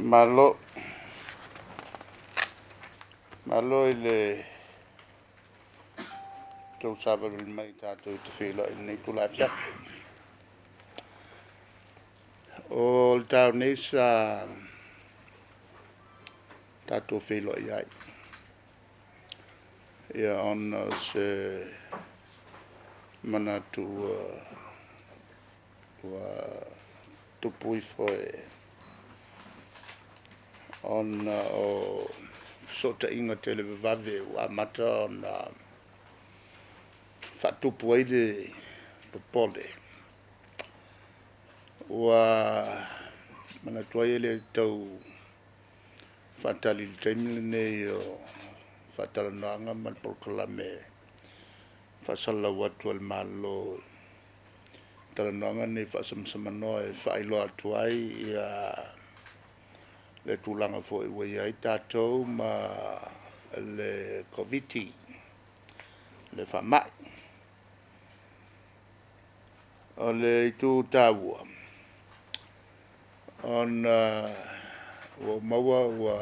Faamalo. Malo i le tou savalivali mai tatou te feiloai i lenei itula afiafi. O le taeao nei sa tatou feiloai ai, ona o se manatu ua tupu ifo ona o fesootaiga televavave ua amata ona faatupu ai le popole, ua manatu ai e le tau faatali i le taimi lenei o faatalanoaga ma le polokalame faasalalau atu a le Malo i talanoaga nei faasamasamanoa e faailoa atu ai le tulaga foi ua i ai tatou ma le Koviti, le faamai. O le itu taua, ona ua ou maua ua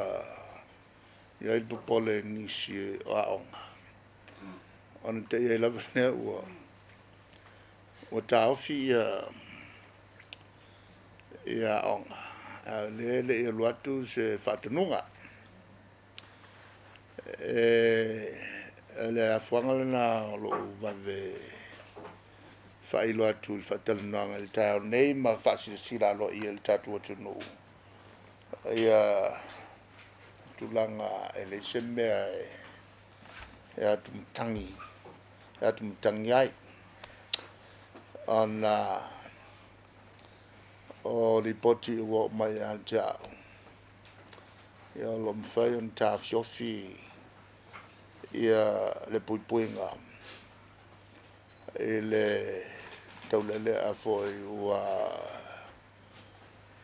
i ai le popole i nisi o aoga, ona te i ai lava lea ua taofi aoga, a o lea e le i alu atu se faatonuga. O le afuaga lena o lou vave faailoa atu i le faatalanoaga i le taeao nei ma faasilasila aloaia i le tatou atunuu tulaga e leai se mea e atumatagi ai, ona o lipoti ua oo mai ia te au, o lo o mafai ona taofiofi le puipuiga i le taulealea foi ua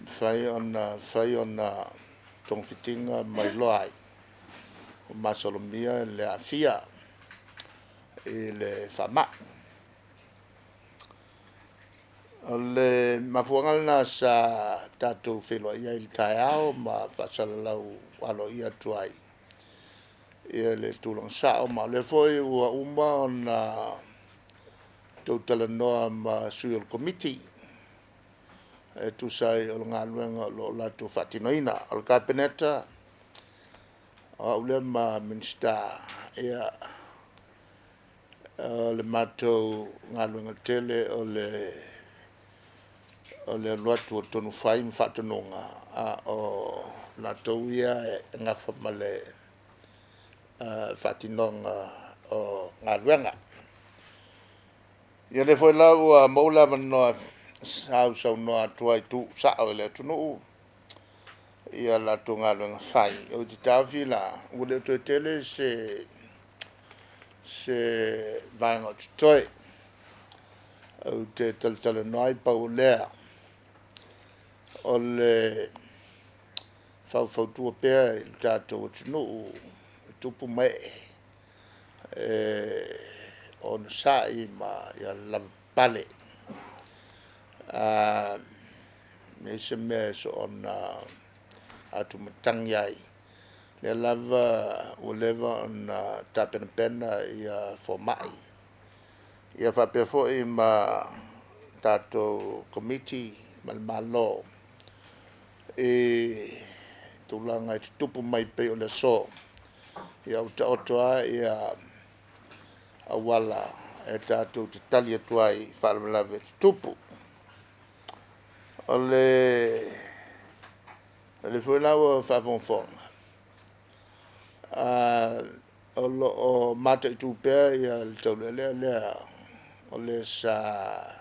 mafai ona fai ona togafitiga ma iloa ai, ua masalomia le aafia i le faamai. O le mafuaaga lena sa tatou feiloai ai i le taeao ma faasalalau aloaia atu ai le tulaga sao. Ma o lea foi ua uma ona outou talanoa ma sui o le Komiti e tusa ai o le galuega o lo o latou faatinoina. O le Kapeneta, o au lea ma Minisita, ia, o le matou galuega tele o le alu atu o tonu fai ma faatonuga, a o latou ia e nafa ma le faatinoga o galuega. Ia o lea foi la ua maua le avanoa e sausaunoa atu ai tuusao e le atunuu a latou galuega fai. Ou te taofi la, ua le o toe tele se vaega o totoe ou te talatalanoa ai. Pau o lea, o le faufautua pea i le tatou atunuu i tupu ma ee, e onosai ma ia lavapapale. E leai se mea e soona atumatagi ai, o lea lava ua leva ona tapenapena fomai, ia faapea foi ma tatou Komiti ma le Malo i tulaga e tutupu mai pei o le aso, ia ua taoto lava auala e tatou te tali atu ai i faalavelave e tutupu. O lea foi la ua faafogafoga, o lo o mataitu pea le taulealea lea o le sa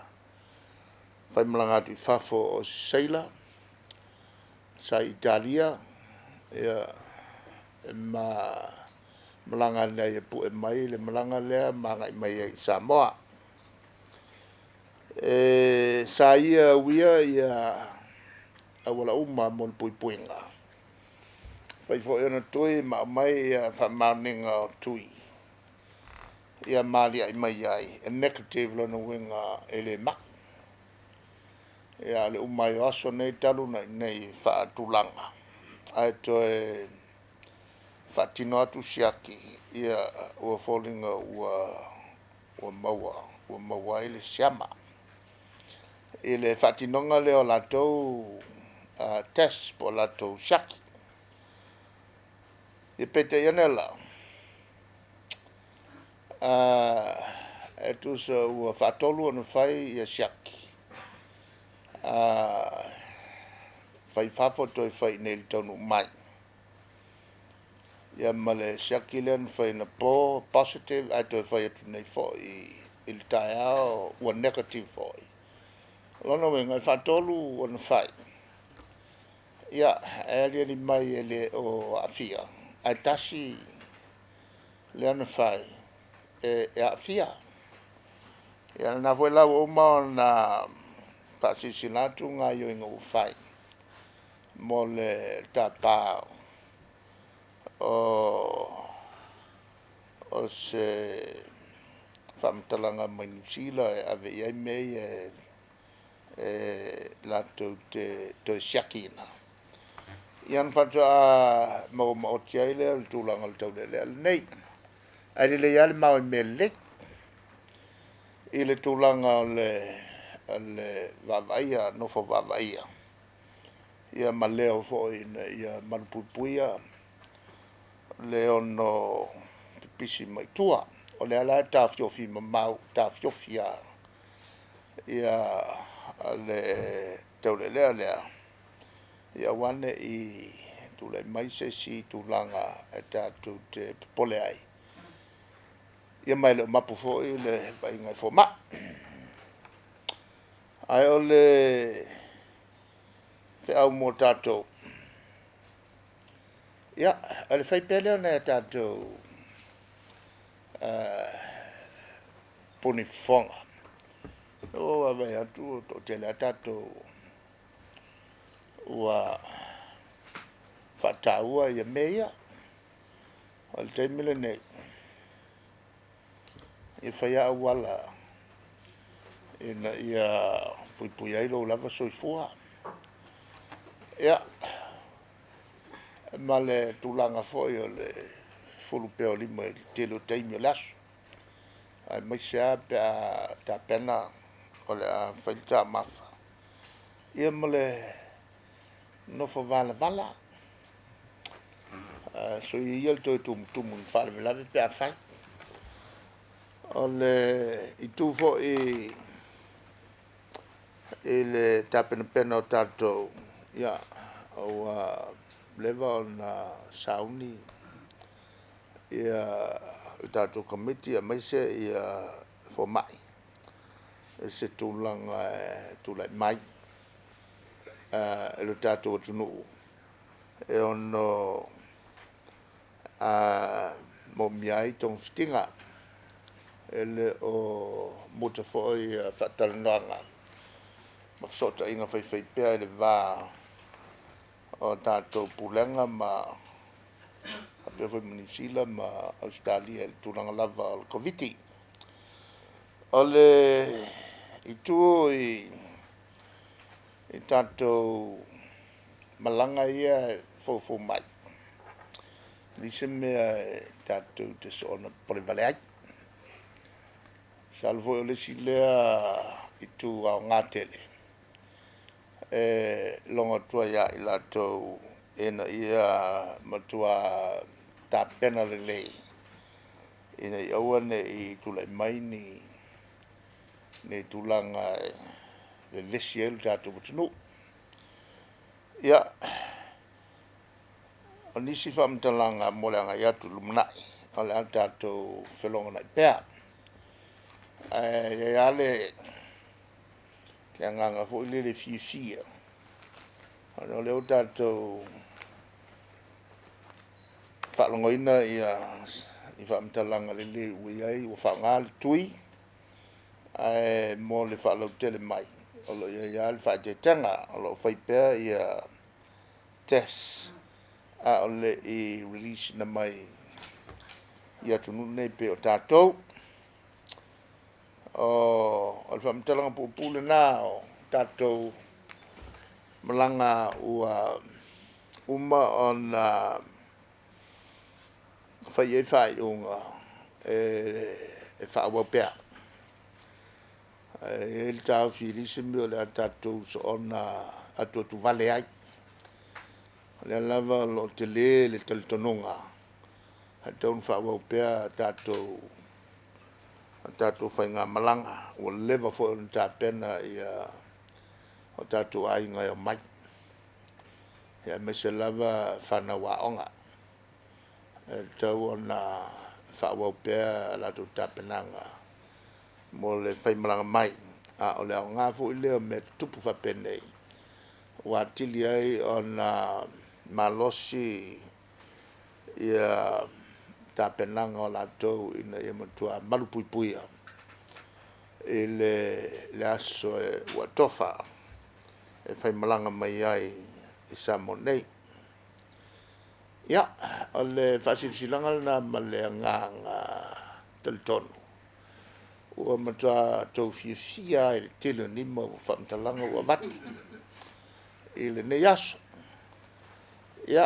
faimalaga atu i fafo o se seila sa i Italia, ma malaga ane ai e pue mai le malaga lea ma agai mai ai i Samoa. Sa ia uia auala uma mo le puipuiga, fai foi ona tui ma aumai faamaoniga o tui ia ma aliae mai ai, e negative lona uiga e le mai. Ia a o le uma ai o aso nei talu ona i inei faatulaga, Ae toe faatino atu siaki, ia ua foliga ua maua ai le siama. I le faatinoga lea o latou test po o latou siaki. Ia peitai ane la, e tusa ua faatolu ona fai ia siaki, fai i fafo toe fai i inei i le taunuu mai. Ia ma le siaki lea na fai anapo positive ae toe fai atu nei foi i le taeao ua negative foi. O lona uiga, e faatolu ona fai, ia e aliali mai e le o aafia, ae tasi lea na fai e aafia. Ia o lena foi la ua uma ona faasilasila atu gaoioiga ua fai mo le tapa o se faamatalaga mai Niu Sila e ave i ai mea ia e latou te toe siakiina, ia ona faatoa maua maoti ai lea o le tulaga o le taulealea lenei. Ae lelei lava le mao i mea lelei i le tulaga o le vaavaaia, nofo vaavaaia ia ma leo foi ina ia malupuipuia le ono pipisi mai tua. O lea la e taofiofi mamao, taofiofi lava ia le taulealea lea, ia aua ne i tulai mai se isi tulaga e tatou te popole ai, ia ma e le o mapu foi le vaaiga a fomai. Ae o le feau mo tatou, ia, o le fai pea lea o nai a tatou puni fofoga. Ua ou vaavaai atu ua toatele lava tatou ua faataua mea ia. O le taimi lenei, e fai lava auala ina ia puipuia ai lou lava soifua. Ia, ma le tulaga foi o le fufulu pea o lima i le tele o taimi o le aso, aemaise lava pe a tapena o le a fai le taumafa, ia ma le nofo valavala. Soia ia le toe tumutumu i faalavelave pe a fai. O le itu foi i le tapenapena o tatou, ia, ua leva ona sauni le tatou Komiti aemaise fomai i se tulaga e tulai mai i lo tatou atunuu e ono moomia ai togafitiga. E le o muta foi faatalanoaga ma fesootaiga faifaipea i le va o tatou Pulega ma faapea foi ma Niu Sila ma Ausetalia i le tulaga lava o le Koviti. O le itu i tatou malaga ia e foufou mai, e leai se mea tatou te soona popole vale ai. Masalo foi o le isi lea itu aoga tele e logo atu ai ia i latou ina ia matua tapena lelei ina ia aua ne i tulai mai ni tulaga e vevesi ai lo tatou atunuu. Ia, o nisi faamatalaga mo le agai atu i le lumanai, o le a tatou felogonai pea. Ae i ai lava le agaga foi lele fiafia, ona o lea ua tatou faalogoina i faamatalaga lelei ua i ai ua faaaoga le tui, ae mo le faalautele mai, o lo o i ai lava le faaeteetega. O lo o fai pea test a o le i release ina mai i atunuu nei pei o tatou. O le faamatalaga puupuu lena o tatou malaga ua uma ona fai i ai faaiuga e faaauau pea. Ae i ai le taofi i le isi mea o le a tatou soona atuatuvale ai. O lea lava o lo o tele le talitonuga, e tatau ona faaauau pea a tatou faigamalaga, ua leva foi ona tapena o tatou aiga e omai, aemaise lava fanau aoga. E tatau ona faaauau pea a latou tapenaga mo le faimalaga mai. A o le aoga foi lea o mea tutupu faapenei, ua atili ai ona malosi ia tapenaga o latou ina ia matua malupuipuia i le aso ua tofa e faimalaga mai ai i Samoa nei. Ia, o le faasilasilaga lena ma le agaga talitonu, ua matua outou fiafia lava i le tele o nei mau faamatalaga ua avatu i lenei aso. Ia,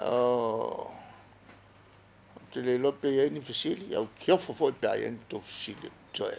ou te le iloa pe i ai ni fesili, ae ou te ofo foi pe a i ai ni tou fesili o totoe.